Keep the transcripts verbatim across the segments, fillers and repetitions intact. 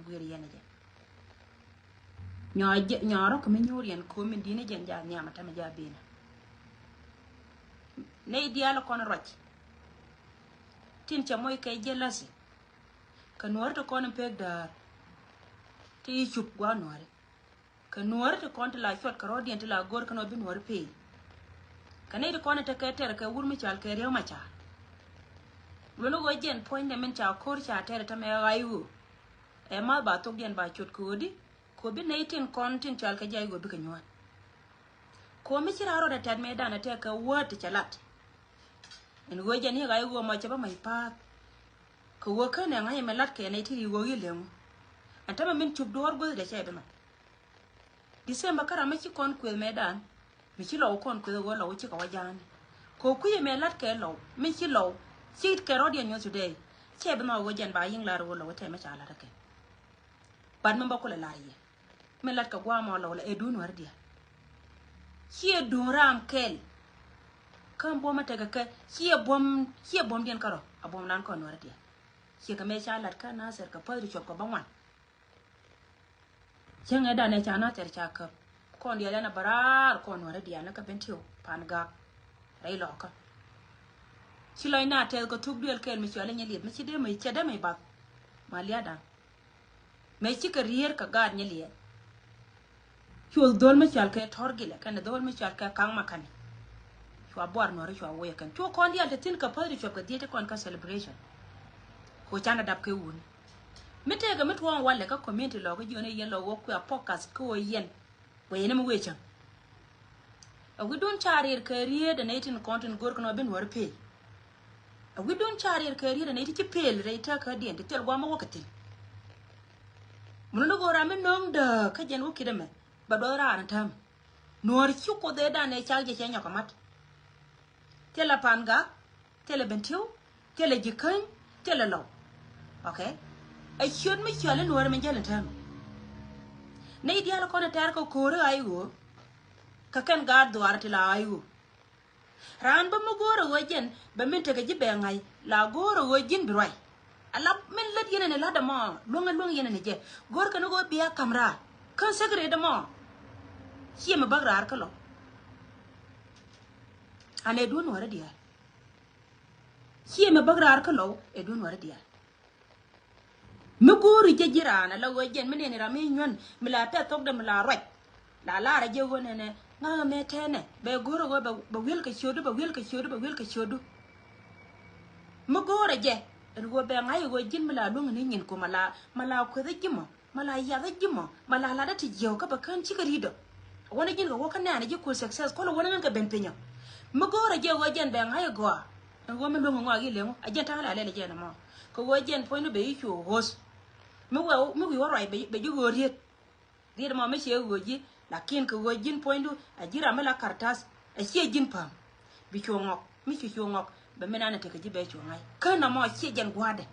Wi̱i̱ riɛn jɛ. Nyɔɔr jɛ, nyɔɔr rɔ̱ kɛ mi nyuur yɛn ko̱o̱m min di̱n jɛn ja nhiam a tämɛ ja binä. Nɛy diaal kɔn ruac. Tin cɛ moc kɛ jealousy. Kɛ nuɔ̱ɔ̱ri ti kɔn in pek däär. Ti yi cup gua̱a̱ nuɔ̱ɔ̱ri. Kɛ nuɔ̱ɔ̱ri ti kɔn ti la cuɔt kɛ rɔ̱diɛn ti la go̱r kɛn ɔ bi nuɔ̱ɔ̱ri pee. Kɛ nɛy ti kɔn in tekɛ tɛr kɛ wur mi cal kɛ riäk ma ca. Luni ɣöö jɛn puɔ̱nydɛ min ca ko̱r ca tɛr tämɛ ɣa̱c ɣöö. Ɛ math ba thokdiɛn ba cot kɛ ɣöö di, kɛ ɣöö bi nɛy tin kɔn tin cɔal kɛ jɛ ɣöö bikɛ nyuɔ̱ɔ̱n. Kɛ ɣöö mi ci raar rɔɔdɛ tɛt mëëdan ɛ tɛk kɛ word ti cɛ lat. Ɛn ɣöö jɛ ni ɣa̱c ɣöö mɔ cɛ bä mac pa̱a̱th. Kɛ ɣöö känɛ ŋa̱c ɛmɛ lat kɛ nɛy ti ri ɣöö i̱ leŋ. Ɛn tämɛ min cup duɔ̱ɔ̱r guäthdɛ cɛ bi nhɔk. December kä ram mi ci kɔn kuëth mëëdan. Mi ci lɔw kɔn kuëth ɣöö lɔw cikɛ wä ja̱a̱ni. Kɛ ɣöö kui̱ ɛmɛ lat kɛ lɔw, mi ci lɔw, ci kɛ rɔ̱diɛn nyuɔ̱th today. Cɛ bi nhɔk ɣöö jɛn ba yi̱ŋ lar ɣöö lɔw tɛmɛ ca lat ɛ kɛ. But mi bä kulɛ lar yɛ. Mi lat kɛ gua̱a̱mɔ lɔw la ɛ duun wär diaal. Ciɛ duun ram kɛl. Kä buɔ̱m a tekɛ kɛ ciɛ buɔ̱m, ciɛ buɔ̱mdiɛn kärɔ a buɔ̱mdan kɔn wär diaal. Ciɛ kɛ mëë ca lat kä Nasir kɛ päth ri cuɔp kɛ bä ŋuan. Cäŋɛ danɛ ca Nasir ca käp kɔn diaal ɛn a bä raar kɔn wär diaal ni kä Bentiu Pan Gak. Rɛy lɔkä. Ci lɔc na tɛth kɛ thuk duël kɛl mi cuali nyɛ lieth mi ci dee mi cɛ dee mi bath. Ma liadan. Mëë cikɛ rier kɛ gaat nyɛ liɛɛl. Cu dhol mi cual kɛ tɔr gilɛ kɛn dhol mi cual kɛ kaŋ ma kani. Cua buar nuɔri cua woyɛ kɛn cu kɔn dial te thin kɛ päth di cuɔp kɛ dhiec ti kɔn kä celebration. Ko can a dap kɛ wuni. Mi tëëkɛ mi tuɔɔŋ walɛ kä community lɔ kä jiɔni yɛn lɔ wä kuɛ podcast kä wä yɛn. Wee ni mi wee cäŋ. A wi̱dun ca riɛr kɛ riet a nɛy tin kɔn tin go̱r kɛ nɔ bi nuɔr pee. A wi̱dun ca riɛr kɛ riet a nɛy ti ci pel rɛy tɛk kä diɛn ti thil guam a wä kɛ thil. Mun ni go̱r a mi no̱o̱ŋ dääk kä jɛn wä kidɛ mɛ bɛ duɔth raar ni täämɛ. Nuɔr ci kuoth ëë dan ëë cak jɛ cɛ nyɔk a mat. Thilɛ Pan Gak. Thilɛ Bentiu, thilɛ Jikäny, thilɛ Lɔw. Okay. Ɛ ciöt mi cɔal i̱ nuɔ̱ɔ̱ri mi jäl in täämɛ. Nɛy diaal kɔn ɛ tɛ̈r kɛ ko̱ri ɣa̱c ɣöö kɛ kɛn gaat dhuaar ti la ɣa̱c ɣöö. Raan bä mi go̱o̱rɛ ɣöö jɛn bɛ min tekɛ ji̱ bɛ ŋa̱c la go̱o̱rɛ ɣöö ji̱n bi ruac. A la min lät yɛn ɛn ɛ la̱t ɛmɔ luäŋ ɛ luäŋ yɛn ɛn ɛ jɛ. Go̱o̱r kɛn ɣöö bia ka̱m raar kä secret ɛmɔ. Ciɛ mi bäk raar kä Lɔw. An ɛ duun nuɔ̱ɔ̱ri diaal. Ciɛ mi bäk raar kä Lɔw ɛ duun nuɔ̱ɔ̱ri diaal. Mi go̱o̱ri jɛ ji̱ raan ala ɣöö jɛn mi nɛni ram mi nyuän mi la pɛth thokdɛ mi la ruac. La lar a jɛ ɣöö nɛnɛ ŋa̱ ɣä mɛ tɛnɛ bɛ go̱o̱r ɣöö bɛ wi̱el kɛ ciötdu bɛ wi̱el kɛ ciötdu bɛ wi̱el kɛ ciötdu. Mi go̱o̱rɛ jɛ ɛn ɣöö bɛ ŋa̱c ɣöö ji̱n mi la luäŋ ni nyin ku ma la ma la kueth ji̱ mɔ. Ma la yath ji̱ mɔ ma la lat ti jiɛw kä bɛ kän cikɛ ri̱t ɔ. Wänä ji̱n kɛ wä kä nɛɛni ji̱ kuth success kɔlɛ wänä ŋän kɛ ben pinyɔ. Mi go̱o̱rɛ jɛ ɣöö jɛn bɛ ŋa̱c gɔaa. Ɛn ɣöö mi luäŋ ŋɔak i̱ leŋu a jɛn ta̱a̱ la lɛl jɛn ɛmɔ. Kɛ ɣöö jɛn puɔ̱nydu bɛ i̱ cu ɣööth. Mi wɛ mi wi̱i̱ wä ruac bɛ ji̱ ɣöö riet. Riet ɛmɔ mi ciɛ ɣöö ji̱ lakin kɛ ɣöö ji̱n puɔ̱nydu a ji̱ ram mi la kartas. A ciɛ ji̱n päm bi cu ŋɔk mi ci cu ŋɔk bɛ mi nanɛ tekɛ ji̱ bɛ cu ŋa̱c kän ɛmɔ ciɛ jɛn gua̱a̱dɛ.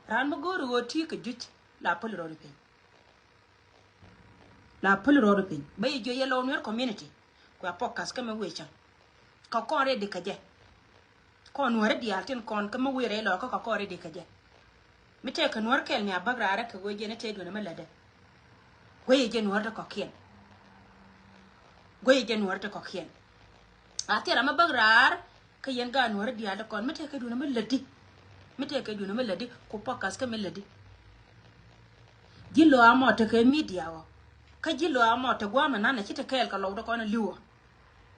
Raan mi go̱o̱ri ɣöö ti kɛ juc. La päl rɔɔdu piny. La päl rɔɔdu piny bä yɛ jiö yɛ Lɔw Nuer community. Kuɛ podcast kä mi wee cäŋ. Kɛ kɔn rɛy dikä jɛ. Kɔn nuɔ̱ɔ̱ri diaal tin kɔn kä mi wee rɛy Lɔw kä kɛ kɔn rɛy dikä jɛ. Mi tëë kɛ nuɔ̱ɔ̱r kɛl mi a bäk raarä kɛ wee jɛ ni tëë duundɛ mi lätdɛ. Wee yɛ jɛ nuɔ̱ɔ̱r ti kɔ̱kiɛn. Guey jɛ nuɔ̱ɔ̱ri ti kɔ̱kiɛn. A thil ram mi bäk raar kä yɛn gaat nuɔ̱ɔ̱ri diaal ti kɔn mi tëë kɛ duundɛ mi lätdi. Mi tëë kɛ duundɛ mi lätdi ku podcast kä mi lätdi. Ji̱ Lɔw amɔ tekɛ media ɔ kä ji̱ Lɔw amɔ te gua̱a̱mɛ nanɛ ci te kɛɛl kɛ Lɔw ti kɔn li̱w ɔ.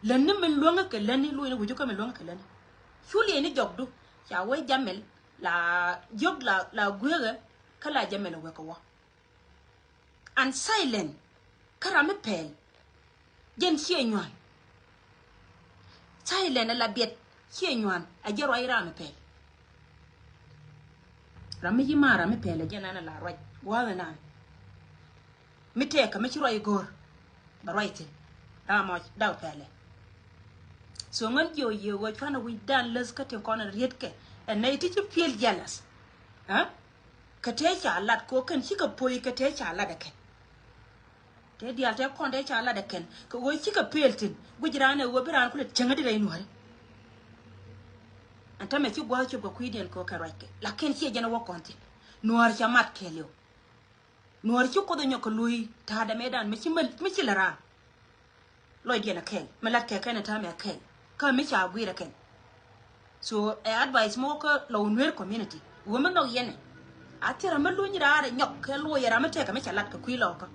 Lätni min luäŋä kɛ lätni luɔ̱cni wi̱cu kä min luäŋä kɛ lätni. Cu liɛcni jɔkdu ca wee Jamil la jiök la gueekɛ kä la Jamil ɛ wek kɛ wä. And silent kä ram mi pɛl jɛn ciɛ nyuan. Silent ala biɛt ciɛ nyuan a jɛ ruac ram mi pɛl. Ram mi ci ma ram mi pɛl a jɛn an ala ruac gua̱a̱th nan. Mi tɛɛkä mi ci ruac go̱o̱r bɛ ruac thi̱n. Ram mɔ daw pɛlɛ. So ŋän jiɛ ɔ yiëë ɣöö cuanɛ wi̱c dan läth kä tin kɔn rietkɛ ɛn nɛy ti ci piël jealous. Ɛ kɛ tëë ca lat kɛ ɣöö kɛn cikɛ po̱i kɛ tëë ca lat ɛ kɛn. Tëë diaal tëë kɔn tëë ca lat ɛ kɛn kɛ ɣöö cikɛ pëël thi̱n guic raan ɛ ɣöö bi raan kulɛ cäŋädi rɛy nuääri. Ɛn tämɛ ci gua̱a̱th cop kɛ kui̱diɛn kɛ ɣöö kɛ ruackɛ lakin ciɛ jɛn ɛ wä kɔn thi̱n. Nuäär ca mat kɛɛliw. Nuɔ̱ɔ̱r ci Kuoth ɛ nyɔk kɛ luui ta̱a̱dɛ mëëdan mi ci, mi ci lɛ raar. Lɔcdiɛn ɛ kɛl mi lat kɛ kɛn ɛ täämɛ ɛ kɛl kä mi ca gui̱i̱r ɛ kɛn. So ɛ advice mi wä kä Lɔw Nuer community, wä mi nhɔk yɛn ɛ, a thil ram mi luny raar ɛ nyɔk kɛ luɔyɛ ram mi tëëkɛ mi ca lat kɛ kui̱ lɔkä.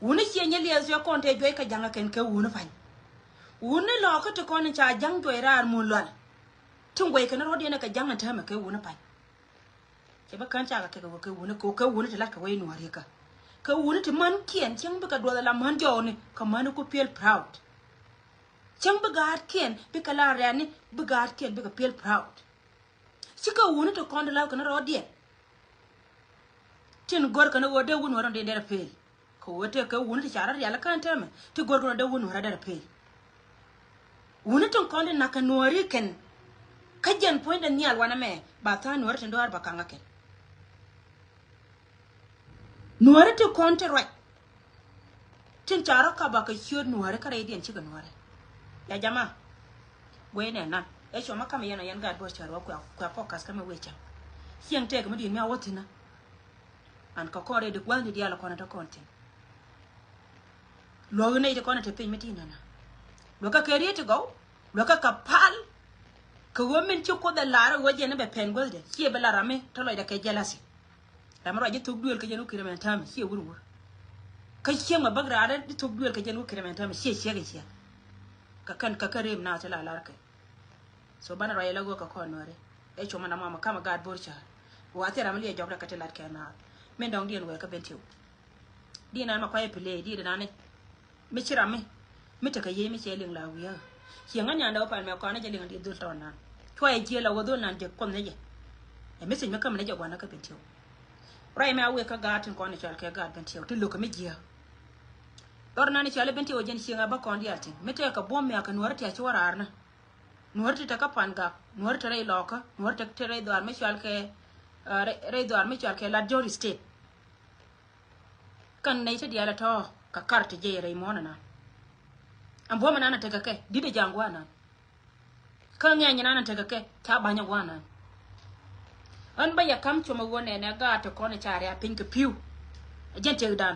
Wuni ciɛ nyɛ liɛth cuɛ kɔn tëë juɔc kɛ ja̱ŋ ɛ kɛn kɛ wuni pa̱ny. Wuni lɔkä ti kɔn in ca ja̱ŋ juɔc raar mun lual. Ti ŋuɛy kɛn rɔ̱diɛn ɛ kɛ ja̱ŋ in täämɛ kɛ wuni pa̱ny. Cɛ bä kän cakɛ kɛ kɛ wuni, kɛ wuni ti lat kɛ wec Nuääri kä. Kɛ wuni ti män kiɛn cäŋ bikɛ duɔth ala män jɔwni kɛ män ku feel proud. Cäŋ bi gaatkiɛn bikɛ la rɛ̈ni bi gaatkiɛn bikɛ feel proud. Cikɛ wuni ti kɔn ti la̱th kɛn rɔɔdiɛn. Tin gör kɛn ɣöö dee wun wärä di derɛ peel. Kɛ ɣöö tëë kɛ wuni ti ca rɔ rial kään täämɛ ti gör kɛn ɣöö dee wun wärä derɛ peel. Wuni tin kɔn ti nak kɛ Nuääri kɛn. Kä jɛn puɔ̱nydɛ nhial wanɛ mɛ ba tha̱a̱ŋ Nuääri tin dɔ̱ɔ̱r ba kaŋä kɛn. Nuääri ti kɔn ti ruac. Tin ca rɔ kap ba kɛ ciöt Nuääri kä rɛydiɛn cikɛ Nuääri. Ya jama. Guey nɛ nan ɛ cuɔmä kamɛ yɛn ɔ yɛn gaat bo̱r cär wä kuɛ, kuɛ focus kamɛ wecä. Cieŋ tëëk mi di̱i̱t mi a wä thi̱n ɛ. An kɛ kɔn rɛy di gua̱thni diaal kɔn ɛ te kɔn thi̱n. Luɔ̱k nɛy ti kɔn ɛ te piny mi ti̱i̱n ɛnɛ. Luɔ̱k kɛ kɛ riet ti gɔw. Luɔ̱k kɛ kɛ pal. Kɛ ɣöö min ci Kuoth ɛ lar ɛ ɣöö jɛn ɛ bɛ pɛn guäthdɛ ciɛ bɛ la ram mi te lɔcdɛ kɛ jealousy. Ram mi ruac ji̱ thok duëël kɛ jɛn wä ki̱rɛ mɛn täämɛ ciɛ wur wur. Kä cieŋ mɛ bäk raadɛ ji̱ thok duëël kɛ jɛn wä ki̱rɛ mɛn täämɛ ciɛ ciek i̱ ciek. Kɛ kɛn kɛ kɛ rem naath ti la lar kɛ. So banɛ ruac ilɛ ɣöö kɛ kɔn Nuääri. Ɛ cuɔmä na mɔmɛ kamɛ gaat bo̱r cäär. Wa thil ram mi liɛ jɔkdɛ kɛ ti lat kɛ naath. Min dɔ̱ŋ diɛn wɛɛ kä Bentiu. Diɛn nan ma kuayɛ play diɛn nan ni. Mi ci ram mi. Mi tekɛ yiey mi cɛ liŋ la wi̱i̱. Cieŋä nyandɛ wä pan mɛ kɔn ni jɛ liŋ di dhul tɔn nan. Cuayɛ jiɛ la wä dhul nan jɛ kuɔth ni jɛ. Ɛ message mi käm ni jɛ gua̱n kä Bentiu. Ruac mɛ a wek kä gaat tin kɔn ni cɔal kɛ gaat Bentiu ti lo̱k kɛ mi jiɛ. Dhɔr nan ni cɔal i̱ Bentiu jɛn cieŋä bä kɔn diaal tin mi tekɛ buɔ̱m mi a kɛ Nuääri ti a ci wä raar ni. Nuääri ti te kä Pangak, Nuääri te rɛy Lɔkä, Nuääri te, te rɛy dhuaar mi cɔal kɛ, ah, rɛy, rɛy dhuaar mi cɔal kɛ Lat Jɔr State. Kɛn nɛy ti diaal ɛ tɔ̱ kɛ kar ti jiɛc rɛy muɔ̱ɔ̱n ɛnan. Ɛn buɔ̱m ɛnan ɛ tekɛ kɛ di̱t ɛ ja̱a̱ŋ gua̱a̱r ɛnan. Kä ŋɛ̈ny ɛnan ɛ tekɛ kɛ ca ba̱ny ɛ gua̱a̱r ɛnan. Ɣän bä yɛ ka̱m cuɔmɛ ɣöö nɛnɛ gaat ti kɔn ɛ ca ria̱a̱ piny kɛ pi̱w. Ɛ jɛn tëkdan.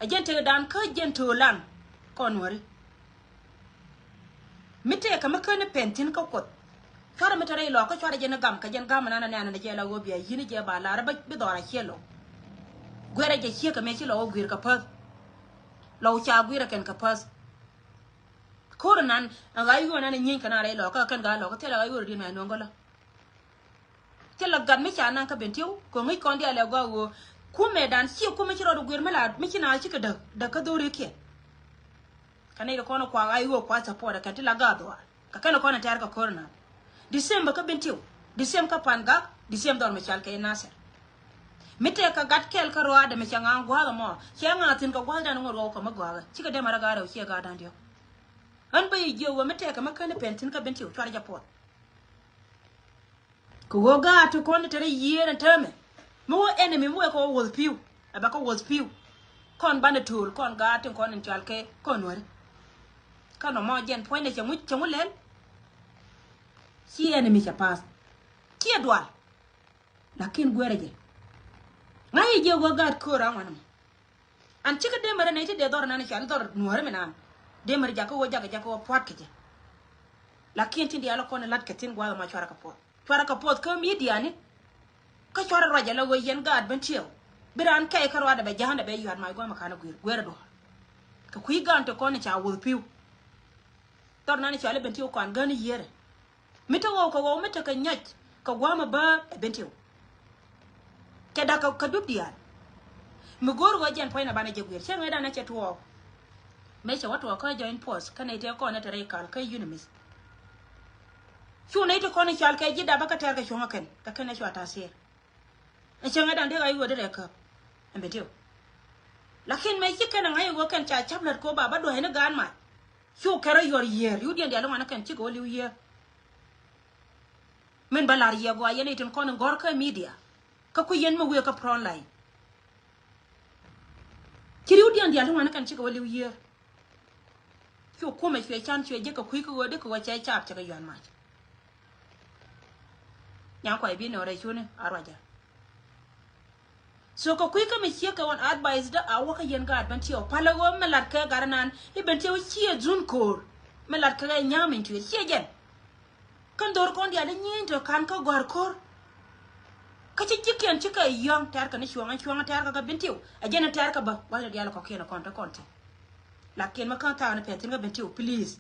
Ɛ jɛn tëkdan kä jɛn töölan kɔn Nuääri. Mi tëëkɛ mi ken ni pɛn thi̱n kä Kuoth. Cuarɛ mi te rɛy Lɔkä cuarɛ jɛ ni gam kɛ jɛn gam mi nanɛ nɛnɛ ni jɛ la ɣöö bia yi̱n jɛ ba lar bi dhɔra ciɛ Lɔw. Guerɛ jɛ ciek kɛ mëë ci Lɔw ɛ guir kɛ päth. Lɔw ca guir ɛ kɛn kɛ päth. Ko̱r nan ɛ ɣa̱c ɣöö nan ɛ nyieeny kɛ nan rɛy Lɔkä kɛn gaa Lɔkä thilɛ ɣa̱c ɣöö rɛ di̱n mɛ nuɔ̱ŋ gɔlä. Thilɛ gat mi ca naŋ kä Bentiu kɛ ŋi̱c kɔn diaal ɛ gɔaa ɣöö kumɛ dan ciɛ kumɛ ci rɔɔd guir mi la mi ci naath cikɛ däk däk kä dho̱rikiɛn. Kɛ nɛy ti kɔn kuak a i̱ ɣöö kua̱r support ɛ kɛn ti la gaat dhuaar kɛ kɛn kɔn ɛ tɛ̈r kɛ ko̱r nath. The same bä kä Bentiu, the same kä Pangak, the same dhɔr mi cal kɛ Nasir. Mi tëëkɛ gat kɛl kä ruaadɛ mi cɛ ŋa̱a̱ŋ gua̱a̱th ɛmɔ cɛ ŋa̱a̱ŋ thi̱n kɛ gua̱a̱thdan ŋot ɣɔw kɛ mi gɔaakɛ cikɛ dee mɛ rɔ gaat rɛw ciɛ gaatdan diɔ̱k. Ɣän bä i̱ jiök ɣöö mi tɛɛkɛ mi ken i̱ pɛn thi̱n kä Bentiu cuarɛ jɛ puɔth. Kɛ ɣöö gaat ti kɔn ti te rɛy yiëër ɛn täämɛ mi wä enemy mi wee kɛ wä wuɔth pi̱w. Ɛ bɛ kɛ wuɔth pi̱w. Kɔn banɛ to̱o̱l kɔn gaat tin kɔn in cɔal kɛ kɔn Nuääri. Kä nɔmɔ jɛn puɔ̱nydɛ cɛ ŋuc cɛ ŋuc lɛl. Ci enemy cɛ path. Ciɛ dual. Lakin guɛrɛ jɛ. Ŋa̱c i̱ jiɛ wä gaat köör aŋuan ɛmɔ. An cikɛ dee mɛrɛ nɛy ti dee dhɔr nan i̱ cɔal i̱ dhɔr Nuääri mi nan. Dee mɛrɛ jakä wä jakä jakä wä pua̱t kɛ jɛ. Lakin tin diaal kɔn i̱ la̱t kɛ thi̱n gua̱a̱th ɛmɔ cuarɛ kɛ puɔth. Cuarɛ kɛ puɔth kä midiani. Kä cuarɛ ruac ala ɣöö yɛn gaat Bentiu. Bi raan kɛy kä ruaadɛ bɛ ja̱a̱ndɛ bɛ yua̱t mac gua̱a̱th ɛmɔ ka̱n i̱ gui̱i̱r guɛrɛ duɔ̱ɔ̱r. Kɛ kui̱ gaan ti kɔn i̱ ca wuɔth pi̱w. Dhɔr nan i̱ cɔal i̱ Bentiu kɔan gän i̱ yiërɛ. Mi te ɣɔw kɛ ɣɔw mi tekɛ nyac kɛ gua̱a̱mɛ bä ɛ Bentiu. Cɛ da̱k kɛ, kɛ dup diaal. Mi go̱o̱r ɣöö jɛn puɔ̱ny na banɛ jɛ gui̱i̱r cɛ ŋäcdan ɛ cɛ tuɔɔk. Mëë cɛ wä tuɔɔk kä joint force kä nɛy tëë kɔn ɛ te rɛy kal kä UNMISS. Cu nɛy ti kɔn i̱ cɔal kɛ ji̱ dapä kä tɛ̈r kɛ cuɔ̱ŋä kɛn kɛ kɛn ɛ cua ta̱a̱ thiëër. Ɛ cɛ ŋäcdan dee ɣa̱c ɣöö dee rɛɛ käp. Ɛ Bentiu. Lakin mëë ci kɛn ɛ ŋa̱c ɣöö kɛn ca ca̱p lät kɛ ɣöö ba bä dua̱c ni gaan mac. Cu kɛn rɔ yuɔr yiëër riwdiɛn diaal i̱ ŋuan ɛ kɛn cikɛ wä li̱w yiëër. Min bä la̱r yɛ gɔaa yɛn i̱ tin kɔn in gɔ̱r kä media. Kä ku yɛn mi wëë kä front line. Ci riwdiɛn diaal ti ŋuan kɛn cikɛ wä li̱w yiëër. Cu kumɛ cuɛ can cuɛ jek kɛ kui̱ kä ɣöö dee kɛ ɣöö cɛ caap cɛ kɛ yuan mac. Nyan kuay bi nɔɔrɛ cuni a ruacä. So kɛ kui̱ kä mi ciek kɛ ɣɔn advice dä a wä kä yɛn gaat Bentiu. Palä ɣöö mi lat kɛ gat nan i̱ Bentiu ciɛ dhun ko̱o̱r. Mi lat kɛ ɣɛ nyam in tuiet ciɛ jɛn. Kän dho̱r kɔn diaal i̱ nyieny tɔ ka̱n kä gɔ̱a̱r ko̱o̱r. Kä ci ji̱kiɛn ci kɛ yɔ̱ŋ tɛ̈r kɛ ni cuɔ̱ŋ, cuɔ̱ŋ tɛ̈r kɛ kä Bentiu. Ɛ jɛn in tɛ̈r kɛ bä gua̱thni diaal kɔ̱kiɛn kɔn te kɔn thi̱n. Lakin mi kän thaak ni pɛ̈th thi̱n kä Bentiu, please.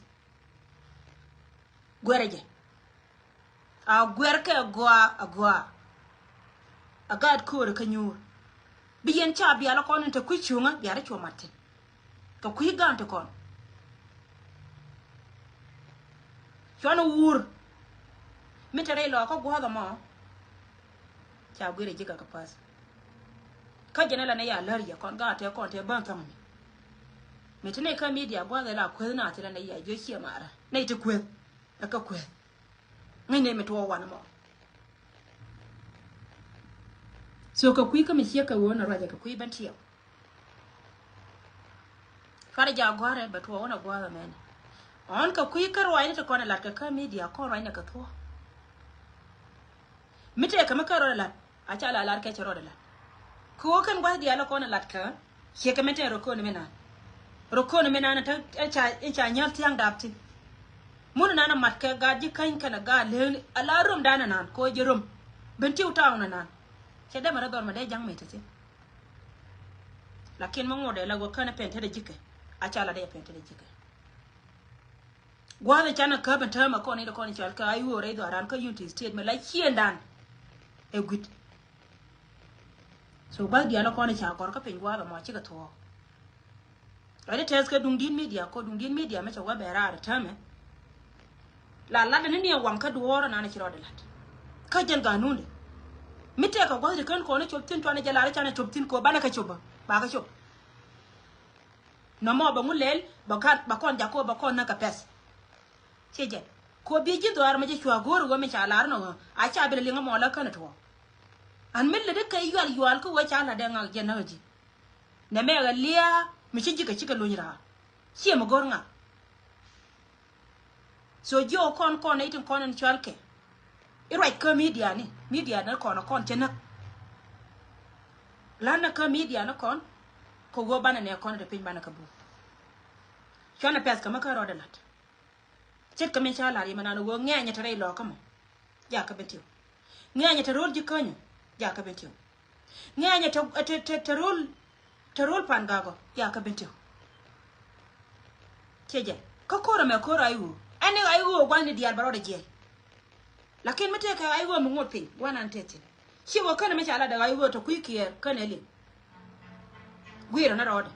Guɛrɛ jɛ. A guɛr kɛ gɔaa a gɔaa. A gaat köörä kä nyuur. Bi yɛn ca bial kɔn in te kui̱ cuŋä bial cuɔ mat thi̱n. Kɛ kui̱ gaan ti kɔn. Cuɔn wur. Mi te rɛy lɔ kä guɔ̱ɔ̱th ɛmɔ. Ca guir a ji̱ kɛ kɛ pa̱th. Kä jɛn ɛ la nɛ ya lär yɛ kɔn gaat tɛ kɔn tɛ bäŋ thɔŋ mi. Mi te nɛ kä media gua̱a̱th ɛ la kueth na ti la nɛ ya jiö ciɛ marä nɛ ti kueth. Ɛ kä kueth. Ŋäcnɛ mi tuɔɔk wanɛ mɔ. So kɛ kui̱ kä mi ciek kɛ ɣöö nɛ ruacɛ kɛ kui̱ Bentiu. Cuarɛ jɛ a gɔ̱a̱rɛ bɛ tuɔɔk wanɛ gua̱a̱th ɛmɛnɛ. Ɣän kɛ kui̱ kä ruacni ti kɔn ɛ lat kɛ kä media kɔn ruacnɛ kɛ thuɔ̱k. Mi tëëkɛ mi kä rɔɔdɛ la̱t a ca la lar kɛ cɛ rɔɔdɛ la̱t. Kɛ ɣöö kɛn gua̱th diaal kɔn ɛ la̱t kɛ ciekɛ mi tëë rɔ kööni mi naan. Rɔ kööni mi naan in ca nyäl thia̱a̱ŋ daap thi̱n. Mun in naan ɛ mat kɛ gaat ji̱ käny kɛnɛ gaat leeni a la röm dan in naan kɛ ɣöö jɛ röm. Bentiu tawn in naan cɛ dee mɛ rɔ dhɔr mɛ dee ja̱ŋ mi te thi̱n. Lakin mi ŋuɔ̱t dee la ɣöö känɛ pɛn tetdɛ ji̱kɛ a ca la dee pɛn tetdɛ ji̱kɛ. Gua̱a̱th in canɛ käp in täämɛ kɔn in kɔn in cɔal kɛ a iwuɔ rɛy dhɔaaran kä Unity State mi la ciëndan. Ɛ gui̱t. So gua̱a̱th diaal kɔn in ca gɔr kä piny gua̱a̱th ɛmɔ cikɛ thuɔ̱ɔ̱k. Rɔ̱ di tɛth kɛ duŋdi̱n media kɔ duŋdi̱n media mi cɛ wä bɛ raar täämɛ. La lat ni ni ɛ waŋ kä duɔ̱ɔ̱r ɛnan ci rɔɔdɛ lat. Kä jɛn ganundɛ mi tɛk kɛ gua̱th di kän kɔn in cop thi̱n cuanɛ jɛ lar in canɛ cop thi̱n kɔ banɛ kɛ cop bä ba kɛ cop. Nɔmɔ bɛ ŋu lɛl bɛ kɔn jak kɔ bɛ kɔn näk kɛ pɛth. Ciɛ jɛn kɔ bi ji̱ dhɔaar mɛ jɛ cua go̱o̱r ɣöö mi ca lar nɔ ɣöö a ca bi lɛ liŋ ɛmɔ la känɛ tuɔɔk. An mi lɛ di kɛ yual yual kä ɣöö ca la dee ŋak jɛn näk ji̱. Nɛ mɛ ɣä liaa mi ci ji̱ kɛ cikɛ lony raar. Ciɛ mi go̱o̱r ŋak. So jiɔ kɔn kɔn nɛy tin kɔn in cɔal kɛ i̱ ruac kä media ni media ni kɔn kɔn cɛ näk. La̱t ni kä media ni kɔn kɛ ɣöö banɛ nɛ kɔn te piny banɛ kɛ buk. Cuanɛ pɛth kɛ mi kä rɔɔdɛ la̱t. Ce̱tkɛ min ca la̱r yɛ mɛ nan ɣöö ŋɛɛnyɛ te rɛy lɔɔkä mɔ. Jakä Bentiu. Ŋɛɛnyɛ te ro̱l ji̱ känyä. Jakä Bentiu. Ŋɛɛnyɛ te, te, te, te ro̱l, te ro̱l pan gakɔ. Jakä Bentiu. Ciɛ jɛ kä ko̱r ɛmɛ ko̱r a i̱ ɣöö ɛn ni a i̱ ɣöö gua̱thni diaal bɛ rɔɔdɛ jiɛl. Lakin mi tëëkɛ a i̱ ɣöö mi ŋot piny gua̱nan tëë thi̱n. Ciɛ ɣöö känɛ mi ca latdɛ a i̱ ɣöö te kui̱ kiɛɛr känɛ liŋ. Gui̱i̱rä ni rɔɔdɛ.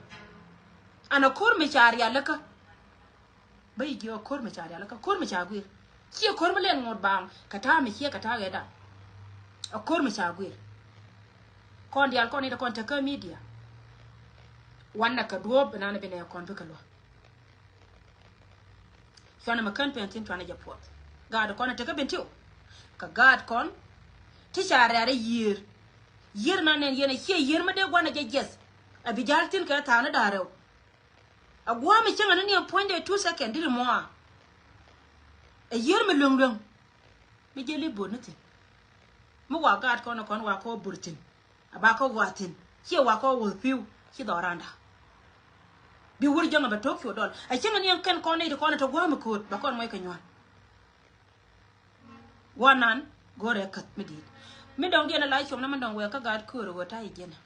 An a ko̱r mi ca rialikä. Bä yi jiɛ ɔ ko̱r mi ca rial kä ko̱r mi ca guir. Ciɛ ko̱r mi lɛn ŋot baaŋ kɛ ta̱a̱ mi ciɛ kɛ ta̱a̱ ɣɛɛdan. Ɔ ko̱r mi ca guir. Kɔn diaal kɔn i̱ kɔn te kä media. Wanɛ kɛ duɔ̱ɔ̱p inan bi nɛ kɔn bikɛ luäk. Cuanɛ mi kän pɛn thi̱n cuanɛ jɛ puɔth. Gaat kɔn te kä Bentiu. Kɛ gaat kɔn ti ca rial i̱ yiër. Yiër nan nɛn yɛn a ciɛ yiër mi dee guanɛ jɛ jiɛth. A bi ja̱l thi̱n kɛ tha̱a̱ŋ ni da̱a̱ rɛw. A gua̱a̱m i̱ cäŋɛ ni ni ɛn puɔ̱nydɛ two second diri muɔa. Ɛ yiër mi lueŋ lueŋ mi jiɛl i̱ bo̱r ni thi̱n. Mi wa gaat kɔn kɔn wa kɔ bo̱r thi̱n. A ba kɔ wa thi̱n ciɛ wa kɔ wuɔ̱th pi̱w ci dhɔranda. Bi wur jäŋɛ bɛ to̱k cu dɔl ɛ cäŋɛ ni ɛn kɛn kɔn nɛy ti kɔn ɛ te gua̱a̱m i̱ kööt bɛ kɔn muɔc kɛ nyuan. Guanan go̱rɛ käth mi di̱i̱t. Mi dɔ̱ŋ diɛn ala cuɔm na mi dɔ̱ŋ wɛɛ kä gaat köör wä ta̱yɛ jiɛnä.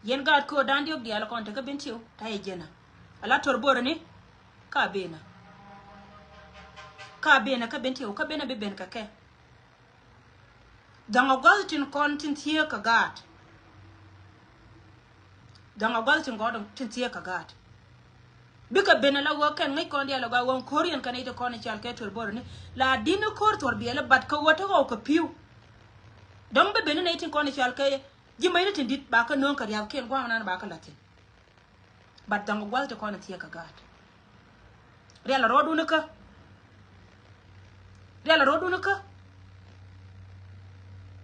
Yɛn gaat köör da̱ŋ diɔk diaal kɔn tekä Bentiu ta̱yɛ jiɛnä. Ala tɔr bo̱rä ni ka benä. Ka benä kä Bentiu kä benä bi ben kä kɛ. Dhaŋ a gua̱th tin kɔn tin thieek kɛ gaat. Dhaŋ a gua̱th tin gɔɔd tin thieek kɛ gaat. Bikɛ ben ala wä kɛn ŋäc kɔn diaal a gɔaa wä ko̱r yɛn kɛn i̱ ti kɔn i̱ cal kɛ tuer bo̱rä ni la di̱n i̱ ko̱r thuɔr biɛl i̱ bat kɛ wä ti ɣɔw kɛ pi̱w. Dɔ̱ŋ bi ben ni nɛy tin kɔn i̱ cal kɛ ji̱ mäcni tin di̱t ba kɛ nööŋ kɛ riath kiɛn gua̱a̱ŋ nan ba kɛ la̱th thi̱n. Bat dhaŋ gua̱th ti kɔn in thieek kɛ gaat. Rial a rɔɔdun ikä. Rial a rɔɔdun ikä.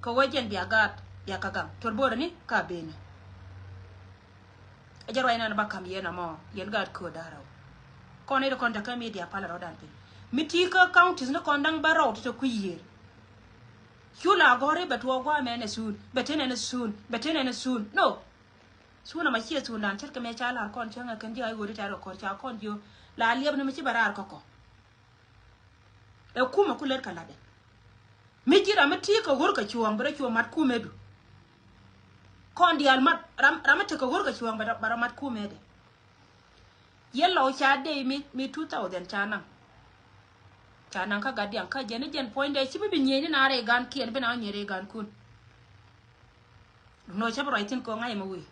Kɛ wee jɛn bia gaat bia kɛ gaŋ tuɔr bo̱rä ni ka benä. Ɛ jɛ ruac nan ba ka̱m yɛn amɔ yɛn gaat köör da̱rä. Kɔn i̱ ti kɔn te kä media pal a rɔɔdan piny. Mi ti kä counties ni kɔn da̱ŋ bä rɔw ti te kui̱ yiëër. Cu la gɔ̱ri bɛ tuɔɔk gua̱a̱mɛ ni suun, bɛ tenɛ ni suun, bɛ tenɛ ni suun. No. Suun ama ciɛ suun dan ce̱tkɛ mɛ ca lar kɔn cäŋ ɛ kɛn ji̱ a i̱ ɣöri tɛ̈r kɛ kɔr ca kɔn jiö. La liɛp ni mi ci bɛ raar kä kɔ. Ɛ kumɛ ku lät kɛ latdɛ. Mi ji̱ ram mi ti kɛ ɣör kɛ cuɔ̱ɔ̱ŋ bɛ rɔ cuɔ̱ɔ̱ŋ mat kumɛ du. Kɔn diaal mat ram, ram mi tekɛ ɣör kɛ cuɔ̱ɔ̱ŋ bɛ rɔ, bɛ rɔ mat kumɛ dɛ. Yɛ lɔw ca dey mi, mi two thousand ca naŋ. Ca naŋ kä gat diaŋ kä jɛn ni jɛn puɔ̱nydɛ ci bi bi nyieny ni na rɛy gan kiɛn bi na wä nyieny rɛy gan kun. Duŋ nɔ cä bi ruac thi̱n kɔŋ ŋa̱c ɛmɛ wi̱i̱.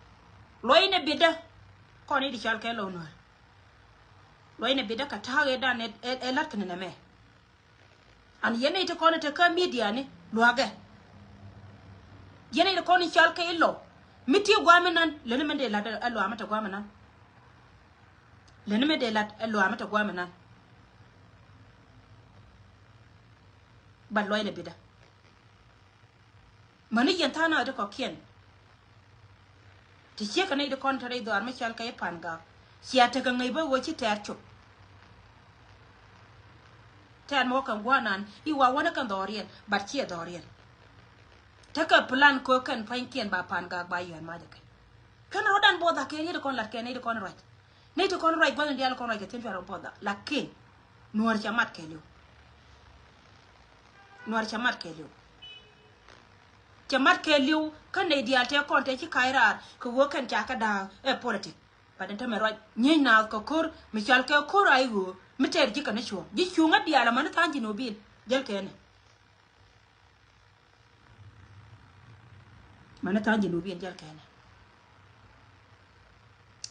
Luɔcnɛ bitdä. Kɔn i̱ di cɔal kɛ lɔw nuäär. Luɔcnɛ bitdä kɛ ta̱a̱k ëëdan ɛ, ɛ, ɛ la̱t kɛ ni nɛmɛ. An yɛn nɛy ti kɔn ɛ te kä midiani lua̱kɛ. Yɛn nɛy ti kɔn in cɔal kɛ i̱ lɔw. Mi ti gua̱a̱m inan leni mɛn dee la̱t ɛ lua̱a̱m ɛ te gua̱a̱m inan. Leni mɛn dee la̱t ɛ lua̱a̱m ɛ te gua̱a̱m inan. Ba luɔcnɛ bitdä. Mäni yɛn tha̱a̱ŋ nath ti kɔ̱kiɛn. Ti ciek kɛ nɛy ti kɔn te rɛy dhɔaar mi cɔal kɛ i̱ Pan Gak. Cia tekɛ ŋäc bä ɣöö ci tɛɛr cop. Tɛɛr mi wä kɛn gua̱a̱r nan i̱ wa wänä kɛn dhɔriɛn, but ciɛ dhɔriɛn. Tekɛ plan kɛ kɛn pua̱nykiɛn ba Pan Gak ba yɔ̱a̱n macɛ kɛ. Kɛn rɔ̱dan buɔth a kɛ nɛy ti kɔn lat kɛ nɛy ti kɔn ruac. Nɛy ti kɔn ruac gua̱thni diaal kɔn ruac kɛ thi̱n cuarɛ buɔth a. Lakin Nuäär cɛ mat kɛɛliw. Nuäär cɛ mat kɛɛliw. Cɛ mat kɛɛliw kä nɛy diaal tɛ kɔn tɛ ci ka̱c raar kɛ ɣöö kɛn ca kɛ da̱a̱k ɛ politik. But ɛn tämɛ ruac nyieny naath kɛ ko̱r mi cɔal kɛ ko̱r a i̱ ɣöö mi tɛɛr ji̱ kɛn i̱ cuɔ̱ɔ̱ŋ ji̱ cuŋä diaal amäni tha̱a̱ŋ ji̱ nööbiɛn jäl kɛɛnɛ. Mäni tha̱a̱ŋ ji̱ nööbiɛn jäl kɛɛnɛ.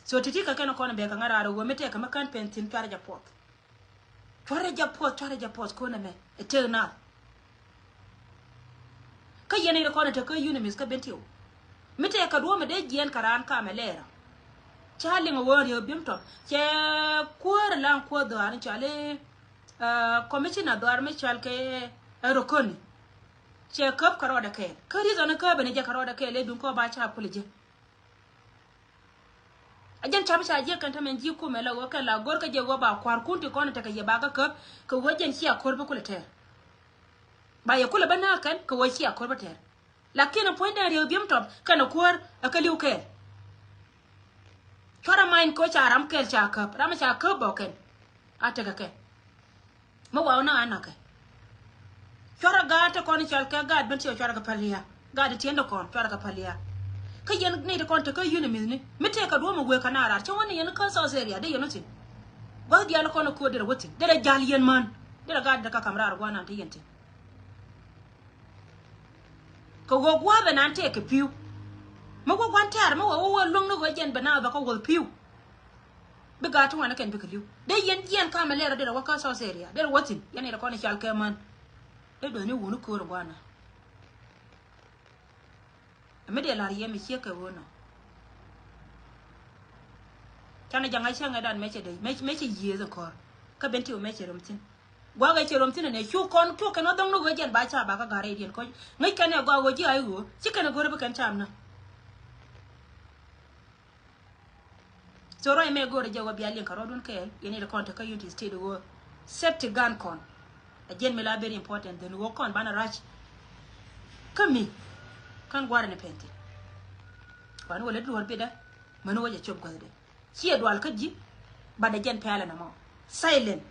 So ti̱ti̱ kɛ kɛn kɔn bɛ kɛ ŋa̱ raar ɣöö mi tɛɛk kɛ mi kän pen thi̱n cuarɛ jɛ puɔth. Cuarɛ jɛ puɔth, cuarɛ jɛ puɔth ko̱n ɛmɛ ɛ tëk naath. Kä yɛn i̱ rɛ kɔn ɛ te kä UNMISS kä Bentiu. Mi tɛɛk kɛ duɔ̱ɔ̱mɛ dee jiɛɛn kɛ raan kamɛ lɛɛrä. Ca liŋ ɛ ɣöö riek bi̱m tɔp cɛ kuäär laŋ kuäär dhɔaar ni cɔal i̱, ah, commissioner dhɔaar mi cɔal kɛ ɛ Rokoni. Cɛ käp kɛ rɔɔdɛ kɛɛl. Kä reason ni käp ɛn jɛ kɛ rɔɔdɛ kɛɛl ëë duŋ kä ba ca kulɛ jɛ. A jɛn cam ca jiɛk kɛn tämɛ ji̱ kumɛ la ɣöö kɛn la go̱r kä jɛ ɣöö ba kua̱rkun ti kɔn tekɛ yɛ ba kä käp kɛ ɣöö jɛn cia ko̱r bi kulɛ tɛɛr. Ba yɛ kulɛ bä nääk kɛn kɛ ɣöö cia ko̱r bi tɛɛr. Lakin a puɔ̱nydɛ riek bi̱m tɔp kɛn a kuäär a kä li̱w kɛɛl. Cuarɛ many kɛ ɣöö ca ram kɛɛl ca käp, ram ca käp bä kɛn. A tekɛ kɛ. Mi waw na anakɛ. Cuarɛ gaat ti kɔn cɔal kɛ gaat Bentiu cuarɛ kɛ päl lia̱a̱. Gaat ti tiɛn ti kɔn cuarɛ kɛ päl lia̱a̱. Kä yɛn ni ti kɔn te kä UNMISS ni. Mi tëëk kɛ duɔ̱ɔ̱mɛ wëë kɛ na raar cä wä ni yɛn kä South area dee yɛn wä thi̱n. Gua̱th diaal kɔn ɛ köör derɛ wä thi̱n derɛ ja̱l yɛn män. Derɛ gaat derɛ kä ka̱m raar gua̱a̱th nan te yɛn thi̱n. Kɛ ɣöö gua̱a̱th ɛ nan tëëk kɛ pi̱w. Mi wä gua̱n tɛ̈r mi wä wä wä luäŋ ni ɣöö jɛn bɛ na bɛ kä wuɔth pi̱w. Bi gaat ti ŋuan ni kɛn bikɛ li̱w. Dee yɛn jiɛn kamɛ lɛr derɛ wä kä South area derɛ wä thi̱n yɛn irɛ kɔn i̱ cal kɛ män. Dee duɔ̱thni wuni köör in gua̱a̱na. Ɛ mi dee la̱r yɛ mi ciek kɛ ɣöö nɔ. Canɛ ja̱ŋ a cäŋɛ dan mɛ cɛ dee mɛ cɛ yiëëth in kɔr. Kä Bentiu mɛ cɛ röm thi̱n. Gua̱a̱k ɛ cɛ röm thi̱n ɛnɛ cu kɔn cu kɛn ɣä dhɔ̱ŋ ni ɣöö jɛn ba ca ba kä ga̱r rɛydiɛn kɔc. Ŋäc kɛn ɛ gɔaa ɣöö ji̱ a i̱ ɣöö ci kɛn ɛ go̱r bi kɛn cam na. So ruac mɛ go̱o̱rɛ jɛ wä bia liŋ kɛ rɔɔdun kɛɛl yɛn i̱ kɔn te kä Unity State ɣöö safety gun kɔn. A jɛn mi la very important then ɣöö kɔn banɛ ruac. Kä mi kän gua̱rɛ ni pɛn thi̱n. Kuan wä lät luɔ̱r bitdä mäni wä jɛ cop guäthdɛ. Ciɛ dual kä ji̱. Banɛ jɛn pɛlɛ nɔmɔ. Silent.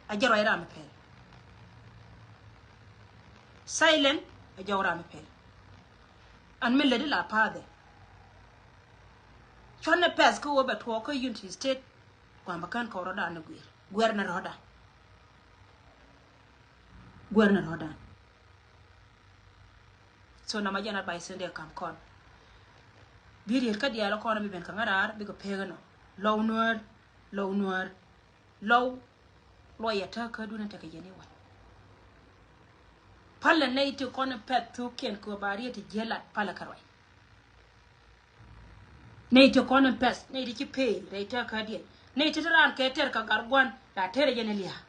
A jɛ ruac ram mi pɛl. Silent. A jɔk ram mi pɛl. An mi lätdi la pa̱a̱thɛ. Cuɔ̱nɛ pɛth kä ɣöö bɛ tuɔɔk kä Unity State. Gua̱a̱m bɛ kän kɔn rɔ̱dan ni guiɛr guiɛr ni rɔ̱dan. Guiɛr ni rɔ̱dan. So nama jɛn advice ni dee kam kɔn. Bi riet kä diaal kɔn bi ben kä ŋa̱ raar bikɛ pek inɔ. Lɔw nuäär. Lɔw nuäär. Lɔw. Luɔyɛ täk kädun in tekɛ yɛn i̱ wa̱c. Palɛ nɛy ti kɔn in pɛth thukiɛn kɛ ɣöö ba riet ti jiäl lat palɛ kɛ ruac. Nɛy ti kɔn in pɛth nɛy ti ci pee rɛy täk kädiɛn nɛy ti ti raan kɛ tɛr kɛ gar gua̱n la tɛr jɛn in lia̱a̱.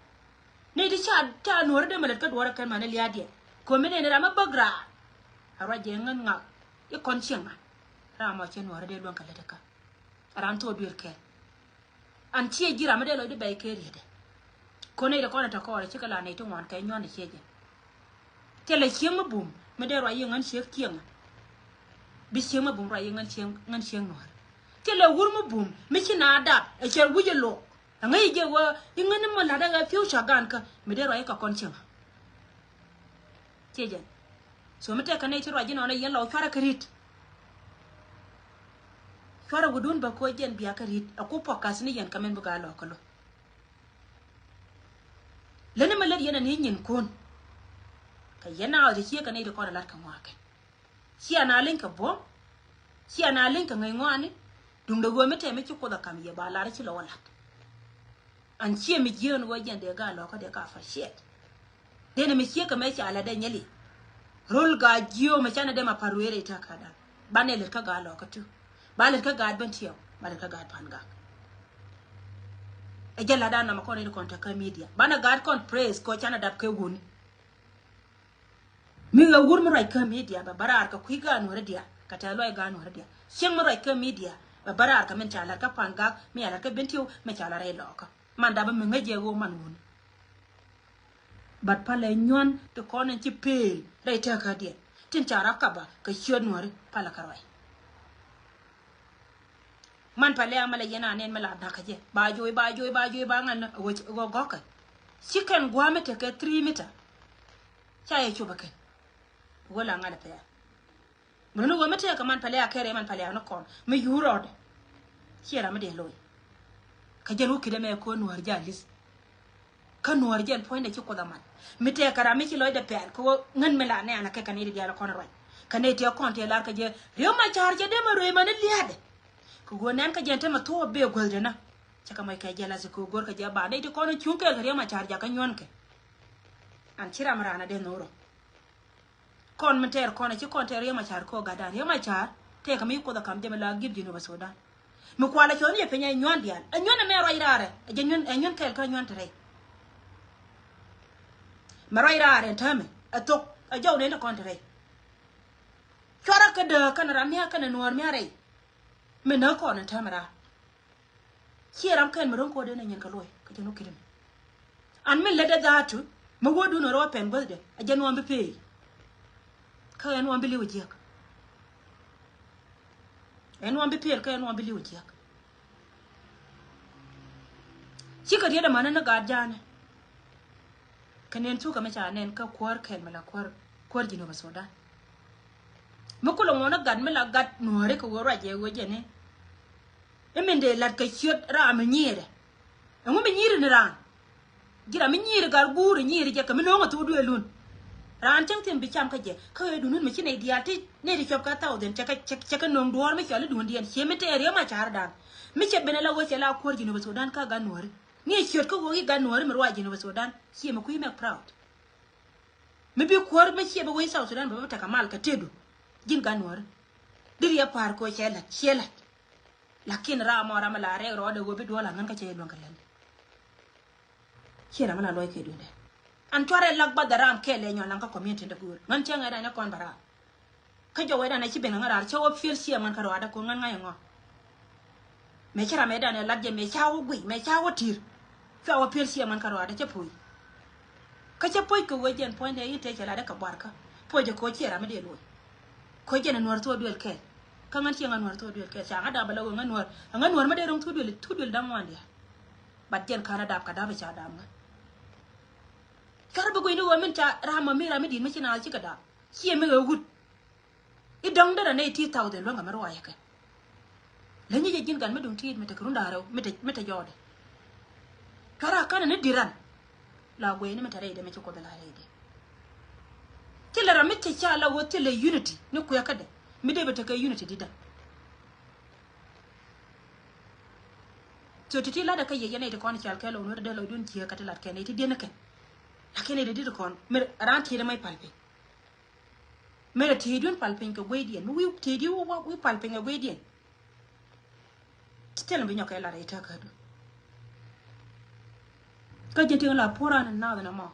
Nɛy ti ca ca nuɔ̱ɔ̱ri dee mɛ lät kä duɔ̱ɔ̱rä kɛn man in lia̱a̱diɛn kɛ ɣöö mi nɛn in ram mi bäk raan. A ruac jɛ ŋän ŋak i̱ kɔn cieŋ ŋa̱ ram mɔ cɛ nuɔ̱ɔ̱ri dee luäŋ kɛ lät ikä. Ram thok duël kɛn. An ciɛ ji̱ ram mi dee lɔcdɛ bɛy kɛ rietdɛ. Kɔn nɛy ti kɔn ɛ tɛ kɔɔr ɛ cikɛ la nɛy ti ŋuan kɛ nyuan ɛ ciec jɛ. Thilɛ cieŋ mi bum mi dee ruac yi ŋän ciek cieŋ. Bi cieŋ mi bum ruac yi ŋän cieŋ, ŋän cieŋ nuäär. Thilɛ wur mi bum mi ci na dap ɛ cɛ wi̱c ɛ lok. Ɛ ŋäc jɛ wä i̱ ŋän mi la̱t ɛ ɣä future gan kä mi dee ruac yi kɛ kɔn cieŋ. Ciec jɛ. So mi tɛkɛ nɛy ti ruac inɔnɔ yɛn lɔ cuarɛ kä ri̱t. Cuarɛ wudun bä koc jɛn bia kä ri̱t ɛ ku pɔk ka̱th ni yɛn kɛ mɛn bi gaa lɔɔk kä lo̱. Leni mi lät yɛn ani nyin kun. Kɛ yɛn na ɣɔt ciek kɛ nɛy ti kɔn a lat kɛ ŋuakɛ. Cia na leny kɛ buɔ̱m. Cia na leny kɛ ŋäc ŋɔani. Duŋdɛ ɣöö mi tɛm mi ci Kuoth a kam yɛ ba lar ci lɔ wä lat. An ciɛ mi jieen ɣöö jɛn dee gaa lɔkä dee ka fa ciɛt. Dee ni mi ciek kɛ mɛ ca lat dee nyɛli. Rol gaa jiö mɛ canɛ dee ma par rueer i̱ ta̱ka̱dan. Banɛ lät kä gaa lɔkä tu. Ba lät kä gaat Bentiu, ba lät kä gaat Pangak. Ɛ jɛ la̱tdan nɔmɔ kɔn in kɔn tekɛ media. Banɛ gaat kɔn praise kɔ canɛ dap kɛ wuni. Mi ɣä wur mi ruac kä media bɛ bä raar kɛ kui̱ gaat nuɔ̱ri diaal kɛ tɛth luɔc gaat nuɔ̱ri diaal. Cieŋ mi ruac kä media bɛ bä raar kɛ min ca la̱t kä Pangak, mi ca la̱t kä Bentiu, mi ca la̱t rɛy lɔkä. Man dap mi ŋäc jɛ ɣöö man wuni. But palɛ nyuan ti kɔn in ci pëël rɛy tɛkädiɛn tin ca rɔ kapa kɛ ciöt nuɔ̱ri palɛ kɛ ruac. Man palɛ a malɛ yɛn a nɛn mi la nakä jɛ ba joy ba joy ba joy ba ŋan ɣöö gɔ̱kä. Ci kɛn gua̱a̱mɛ tekɛ three meter. Ca yɛ cop ɛ kɛn. Ɣöö la ŋa̱l ɛ pɛɛr. Bä ni ɣöö mi tëëkɛ man paliak kɛrɛ man paliak ni kɔn mi yuur rɔɔdɛ. Ciɛ ram mi dee lo̱c. Kä jɛn wä ki̱dɛ mɛ ko̱ nuäär jɛ a li̱th. Kä nuäär jɛn puɔ̱nydɛ ci Kuoth a mat mi tëëkɛ ram mi ci lɔcdɛ pɛl kɛ ɣöö ŋän mi la nɛɛn a kɛ kɛ ni di diaal kɔn ruac. Kɛ ni tiɛ kɔn tiɛ lar kɛ jɛ Riek Machar cɛ dee mɛ ruëë mɛ ni lia̱a̱dɛ. Kɛ ɣöö nɛn kä jɛn te mɛ thuɔɔk bee guäthdɛ na. Cɛ kɛ mɔc kɛ jɛ la̱th kɛ ɣöö go̱r kɛ jɛ ba nɛy ti kɔn cuŋ kɛɛl kɛ Riek Machar jakä nyuɔ̱nkɛ. An ci ram raan a dee nhorɔ. Kɔn min tɛɛr kɔn a ci kɔn tɛɛr Riek Machar kɛ ɣöö gatdan Riek Machar tɛɛkɛ mi Kuoth a kam jɛ mi la gip Jinub Sudan. Mi kualɛ cuɔth ni jɛ piny ɛ nyuan diaal ɛ nyuan ɛmɛ ruac raarɛ ɛ jɛ nyuan ɛ nyuan kɛɛl kä nyuan te rɛy. Mɛ ruac raarɛ ɛn täämɛ ɛ thok ɛ jɔw nɛn te kɔn te rɛy. Cuarɛ kä dääk kɛnɛ ram mia̱a̱ kɛnɛ nuäär mia̱a̱ rɛy. Mi nääk kɔn ɛn täämɛ raar. Ciɛ ram kɛn mi ro̱ŋ ko̱dɛ ni nyin kɛ luɔy kɛ jɛn wä ki̱dɛ mi. An min lätdɛ dhaatu mi wädun ɛ rɔ wä pɛn guäthdɛ a jɛ nuɔm bi pee. Kä ɛ nuɔm bi li̱w jiäk. Ɛ nuɔm bi peel kä ɛ nuɔm bi li̱w jiäk. Cikɛ riet ɛmänä ni gaat ja̱a̱nɛ. Kɛ nɛn thukä mi ca nɛn kä kuäär kɛl mi la kuäär kuäär Jinub Sudan. Mi kulɛ ŋuɔ̱n ni gat mi la gat nuääri kɛ ɣöö ruac jɛ ɣöö jɛn ni. I̱ min dee la̱t kɛ ciöt ram mi nyiirɛ. Ɛŋu mi nyiiri ni raan? Ji̱ ram mi nyiiri gat guuri nyiiri jɛ kɛ mi no̱o̱ŋ a thok duëëlun. Raan cäŋ thi̱n bi cam kä jɛ kä ɣöö duundun mi ci nɛy diaal ti nɛy ti cuɔp kɛ thousand cɛ kɛ cɛ kɛ no̱o̱ŋ duɔ̱ɔ̱r mi cɔal i̱ duundɛ yɛn cië mi tɛɛr Riek Machar dan. Mi cɛ ben ala ɣöö cɛ la kuäär Jinub Sudan kä gat nuääri. Ni ɛ ciöt kä ɣöö i̱ gat nuääri mi ruac Jinub Sudan ciɛ mi kui̱ mɛk proud. Mi bi kuäär mi ciɛ bi wec South Sudan bɛ bä tekɛ mal kɛ tëëdu. Ji̱n gat nuääri. Diri ɛ pa̱a̱r kɛ ɣöö cɛ la̱t ciɛ la̱t. Lakin ram mɔ ram mi la rɛk rɔɔdɛ ɣöö bi duɔl aŋän kä cɛ luäŋ kɛ lɛl. Ciɛ ram mi la lɔc kɛ duundɛ. An cuarɛ lak bath ɛ ram kɛɛl ɛ nyɔl laŋ kä community dɛ guur ŋän cɛ ŋɛt an ɛ kɔn bɛ ram. Kä jɔwɛ dan ɛ ci ben ŋä raar cɛ wä piël ciɛ ŋän kä rɔɔdɛ kɛ ɣöö ŋän ŋa̱c ɛ ŋɔ. Mëë ci ram mëë dan ɛ lat jɛ mëë ca wä guic mëë ca wä ti̱r. Cua wä piël ciɛ ŋän kä rɔɔdɛ cɛ puc. Kä cä puɔ̱c kɛ ɣöö jɛn puɔ̱nydɛ in tëë cɛ latdä kɛ buarkä. Puɔ̱cɛ kɛ ɣöö ciɛ ram mi dee luɔc. Kɛ ɣöö jɛn ɛ nuäär thok duël kɛɛl. Kä ŋän ciɛ ŋän nuäär thok duël kɛɛl ca ŋä dap bɛ la ɣöö ŋän nuäär ɛ ŋän nuäär mi dee ro̱ŋ thok duël thok duël da̱ŋ ŋuan diaal. Bat jɛn ka̱n ɛ dap kɛ dap ɛ ca dap ŋä. Cuarɛ bi guic ni ɣöö min ca ram ma mi ram mi di̱i̱t mi ci naath cikɛ dap ciɛ mi ɣöö wut. I̱ dɔ̱ŋ derɛ nɛy ti thousand luäŋ kɛ mi ruac kɛ. Lä nyic ɛ ji̱n gat mi duŋ ti̱i̱t mi te kɛ run da̱ŋ rɛw mi te, mi te jɔɔdɛ. Cuarɛ a känɛ ni di̱t ran. La guɛy ni mi te rɛydɛ mi ci Kuoth la rɛydɛ. Thilɛ ram mi te ca la ɣöö thilɛ unity ni kuɛkädɛ mi dee bɛ tekɛ unity di̱tdä. So ti ti latdɛ kä yɛ yɛn nɛy ti kɔn cal kɛ lɔw nuɔ̱t dee lɔcdun jiääk kɛ ti lat kɛ nɛy ti diɛn ni kɛn. Lakin nɛy ti di̱t kɔn mi raan ti̱i̱t ɛmɔ i̱ pal piny. Mëë rɛ ti̱i̱dun pal piny kɛ gueydiɛn mi wi̱i̱ ti̱i̱di wi̱i̱ pal piny kɛ gueydiɛn. Ci thil mi bi nyɔk kɛ lat rɛy tääkädu. Kä jɛn tiŋ la puɔ̱ran in naath in ɛmɔ.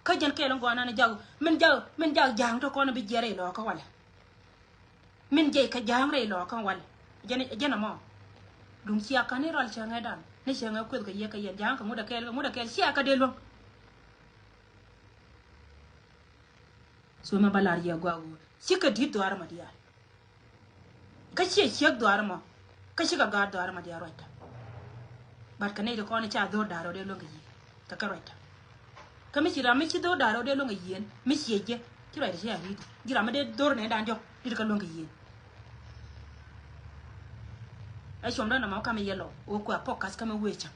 Kä jɛn kɛɛl in gɔaa nan in jak min jak min jak ja̱a̱ŋ tɔ kɔn in bi jiɛr rɛy lɔɔkä walɛ. Min jiɛc kɛ ja̱a̱ŋ rɛy lɔɔkä walɛ. Jɛn jɛn ɛmɔ. Duŋ ciakä ni rɔl cäŋɛ dan. Ni cieŋɛ kueth kɛ yɛ kɛ yɛn ja̱a̱ŋ kɛ ŋut ɛ kɛɛl, kɛ ŋut ɛ kɛɛl cia kɛ dee luäŋ. So mɛ ba lar yɛ gua̱a̱k ɣöö cikɛ di̱t dhɔaar mɔ diaal. Kä ciɛ ciek dhɔaar mɔ, kä cikɛ gaat dhɔaar mɔ diaal ruacda. But kɛ nɛy ti kɔn ca dho̱r da̱r rɔ dee luäŋ kɛ yiëë kɛ kɛ ruacda. Kä mi ci ram mi ci dho̱r da̱r rɔ dee luäŋ kɛ yiëën mi ciɛ jɛ ci ruacda ci a ri̱t. Ji̱ ram mi dee dho̱r nɛ da̱a̱n diɔ̱k dit kɛ luäŋ kɛ yiëën. Ɛ cuɔm dɔ̱ŋ nɔmɔ kä mi yɛ lɔ ɣöö kuɛ pɔk ka̱th kä mi wëë cäŋ.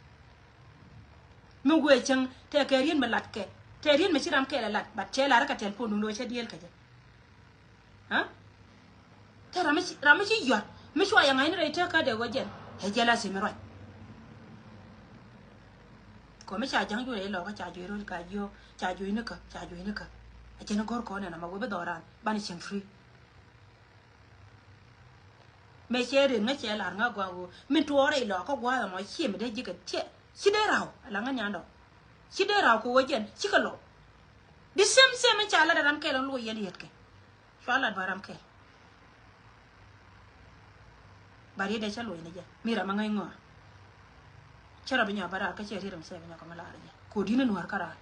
Mi wëë cäŋ tɛkɛ riet mi latkɛ, tɛkɛ riet mi ci ram kɛɛl ɛ lat, but cɛ lar kɛ tɛl pon duŋ lo̱c cɛ dieel kɛ jɛ. Ha? Tɛ ram mi ci, ram mi ci yuat mi cua yɛ ŋa̱cni rɛy tëk kä dee wä jɛn. Ɛ jɛ la sim ruac. Kɔ mi ca ja̱ŋ juɔc rɛy lɔkä ca juɔc rol ka jiök ca juɔc ni kä ca juɔc ni kä. Ɛ jɛn go̱r kɔn ɛn ama wee bi dhɔran ban cieŋ free. Mëë cɛ rin ŋä cɛ lar ŋä gua̱a̱k ɣöö min tuɔɔk rɛy lɔkä gua̱a̱th ɛmɔ ciɛ mi dee ji̱ kɛ tiɛ ci dee raw ala ŋä nyandɔ. Ci dee raw kɛ ɣöö jɛn cikɛ lɔ. The same same in ca lat ɛ ram kɛl ɛn loc yɛn yɛtkɛ. Cua lat bä ram kɛl. Ba riet dee cä loc ni jɛ mi ram ɛ ŋäc ŋɔa. Cä rɔ bi nyɔak bä raar kä cɛ riet ram cɛ bi nyɔak kɛ mi lar jɛ kɛ ɣöö di̱t ni nuäär kä raar.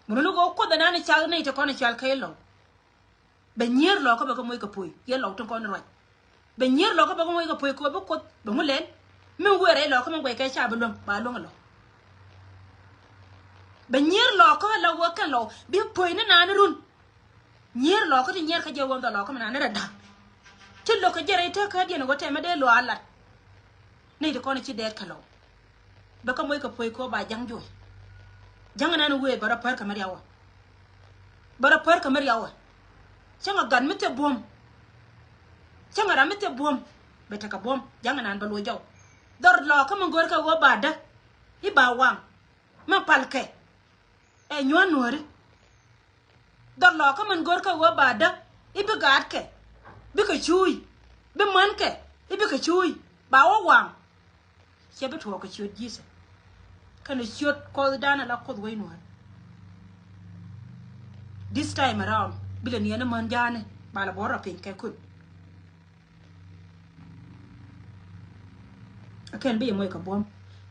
Mun ni kɛ ɣöö kuoth ɛnan i̱ cak ni ti kɔn i̱ cal kɛ ilɔw. Bɛ nyier lɔkä bɛ kɛ moc kɛ puɔy yɛ lɔw tin kɔn ruac. Bɛ nyier lɔkä bɛ kɛ moc kɛ puɔy kɛ bi kuoth bɛ ŋu lɛl. Min wëë rɛy lɔkä min guɛc kɛ ca bi luäŋ ba luäŋ lɔw. Bɛ nyier lɔkä la wä kɛn lɔw bi puɔy ni naan run. Nyier lɔkä ti nyier kä jɛ wä dhɔ lɔkä min naan rɛ da̱k. Ti lokä jɛ rɛy tekä diɛn wä tɛmɛ dee luaal lat. Nɛy ti kɔn ci dɛɛt kɛ lɔw. Bɛ kä moc kɛ puɔy kɛ ɣöö ba ja̱ŋ juɔc. Ja̱ŋ ɛnan wëë bɛ rɔ pär kɛ mi riawä. Bɛ rɔ pär kɛ mi riawä. Cäŋ ɛ gat mi thil buɔ̱m. Cäŋ ɛ ram mi thil buɔ̱m. Bɛ tekɛ buɔ̱m ja̱ŋ ɛnan bɛ loc jɔw. Dhɔr lɔkä mi go̱rkɛ ɣöö ba däk i̱ ba waŋ. Mi palkɛ ɛ nyuɔ̱n nuääri. Dhɔr lɔkä min go̱rkɛ ɣöö ba däk i̱ bi gaatkɛ bikɛ cuuc bi mänkɛ i̱ bikɛ cuuc ba wä waŋ. Cɛ bi tuɔɔk kɛ ciöt Ji̱thɛ kɛnɛ ciöt Kuɔthdan ala Kuoth wec nuäär. This time around bi lɛ niɛn ni män ja̱a̱ni ba lɛ buɔ̱r rɔ piny kɛ kun. Akɛn bi yɛ moc kɛ buɔ̱m.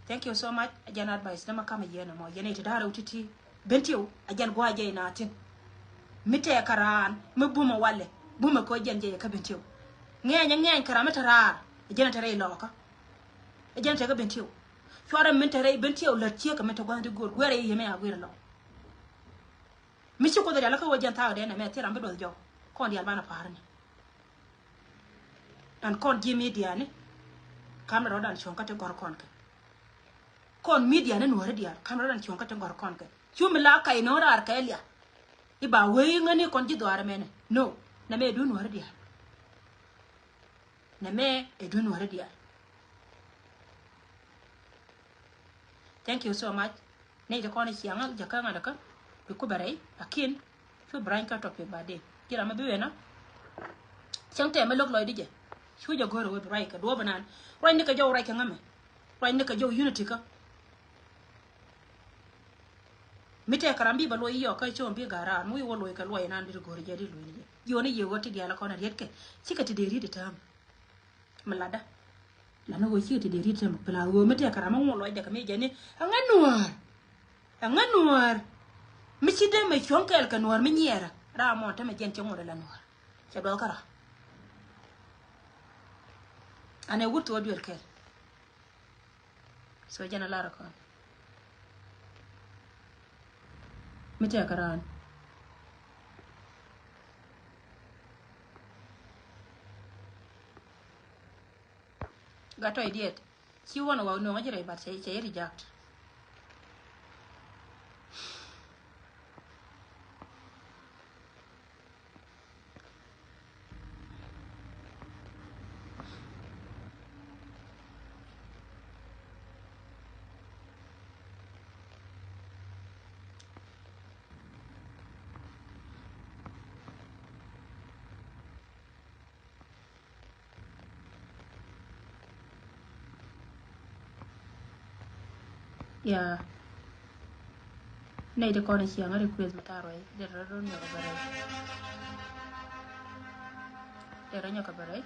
Thank you so much. A jɛn advice dämɛ kamɛ yɛn ɛmɔ yɛn ɛ ti da̱rɛ wä ti̱ti̱. Bentiu a jɛn gua̱a̱c jɛ inathin. Mi tɛɛkä raan mi bumɛ walɛ bumɛ kɛ jɛn jɛ yɛ kä Bentiu. Ŋɛɛny ɛ ŋɛɛny kɛ ram mi te raar ɛ jɛn ɛ te rɛy lɔɔkä. Ɛ jɛn ɛ te kä Bentiu. Cuarɛ min te rɛy Bentiu lät ciek kɛ min te gua̱a̱th ti go̱o̱r guɛrɛ yɛ yɛ mi a guir lɔ. Mi ci Kuoth ɛ rial kä wä jɛn thaak dee nɛ mɛ thil ram bi duɔth jɔw kɔn diaal banɛ pa̱a̱r ni. Ɛn kɔn ji̱ midiani kam rɔ̱dan cuɔ̱ŋ kä ti gɔ̱r kɔn kɛ. Kɔn midiani nuɔ̱ri diaal kam rɔ̱dan cuɔ̱ŋ kä ti gɔ̱r kɔn kɛ. Cu mi la kac no̱o̱ŋ raar kɛ lia i̱ ba wee i̱ ŋäni kɔn ji̱ dhuaar ɛmɛnɛ. No. Nɛ mɛ ɛ duun nuɔ̱ri diaal. Nɛ mɛ ɛ duun nuɔ̱ri diaal. Thank you so much. Nɛy ti kɔn i̱ ciaŋä jakä ŋa̱t kä bi ku bɛ rɛy akin cu bi rany kä topic ba den. Ji̱ ram mi bi wen a cäŋ tɛm mi lo̱k lɔcdi jɛ cu jɛ go̱r ɛ wee bi ruac kɛ duɔ̱ɔ̱p inan ruac ni kɛ jɔw ruac kɛ ŋämɛ ruac ni kɛ jɔw unity kä. Mi tɛk kɛ ram bi bɛ luɔc i̱ yɔk kä cɔm bi ga̱r raar mi wi̱i̱ wä luɔc kɛ luɔc inan bi ti go̱r jɛ di luɔc ni jɛ. Ji̱ ɣän i̱ yiëë ɣöö ti diaal kɔn a rietkɛ cikɛ ti dee ri̱t itäm. Mi latdä. Lani ɣöö ci ti dee ri̱t tɛm pla ɣöö mi tɛk kɛ ram mi ŋuɔ̱t lɔcdɛ kɛ mi jɛn ni aŋä nuäär. Aŋä nuäär. Mi ci dee mɛ cuɔ̱ŋ kɛɛl kɛ nuäär mi nyiɛɛrä ram mɔn tämɛ jɛn cɛ ŋuɔ̱t ala nuäär. Cɛ duɔth kä ram. Anɛ wut thuɔɔk duel kɛɛl. So jɛn a lar kɔn. Mi tɛk kɛ raan. Gat tɔy diet. Ci won wa nuɔŋ ji̱ rɛy bat cɛ cɛ reject. Ya. Nɛy ti kɔn i̱ ciaŋ a request mi ta̱a̱ ruac. Derɛ rɔ nyɔk a bɛ rɛy. Derɛ nyɔk a bɛ rɛy.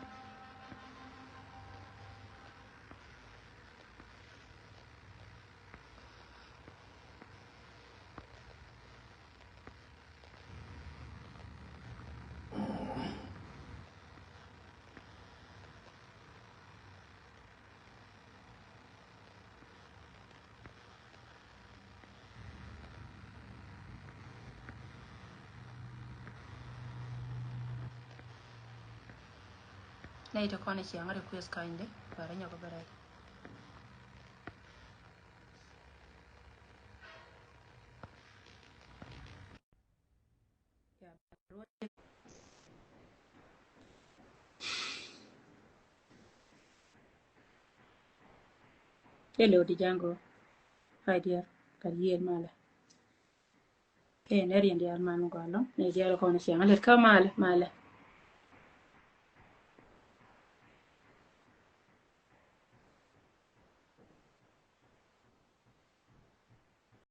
Nɛy ti kɔn ɛ ciaŋ request kindly, bɛ rɔ nyɔk bɛ rɛy. Hello, Dijango. Hi, dear. Kal yiel malɛ. Kɛ nɛ riɛn diaal man gɔalɔ. Nɛ diaal kɔn ciaŋ lɛt kä malɛ, malɛ.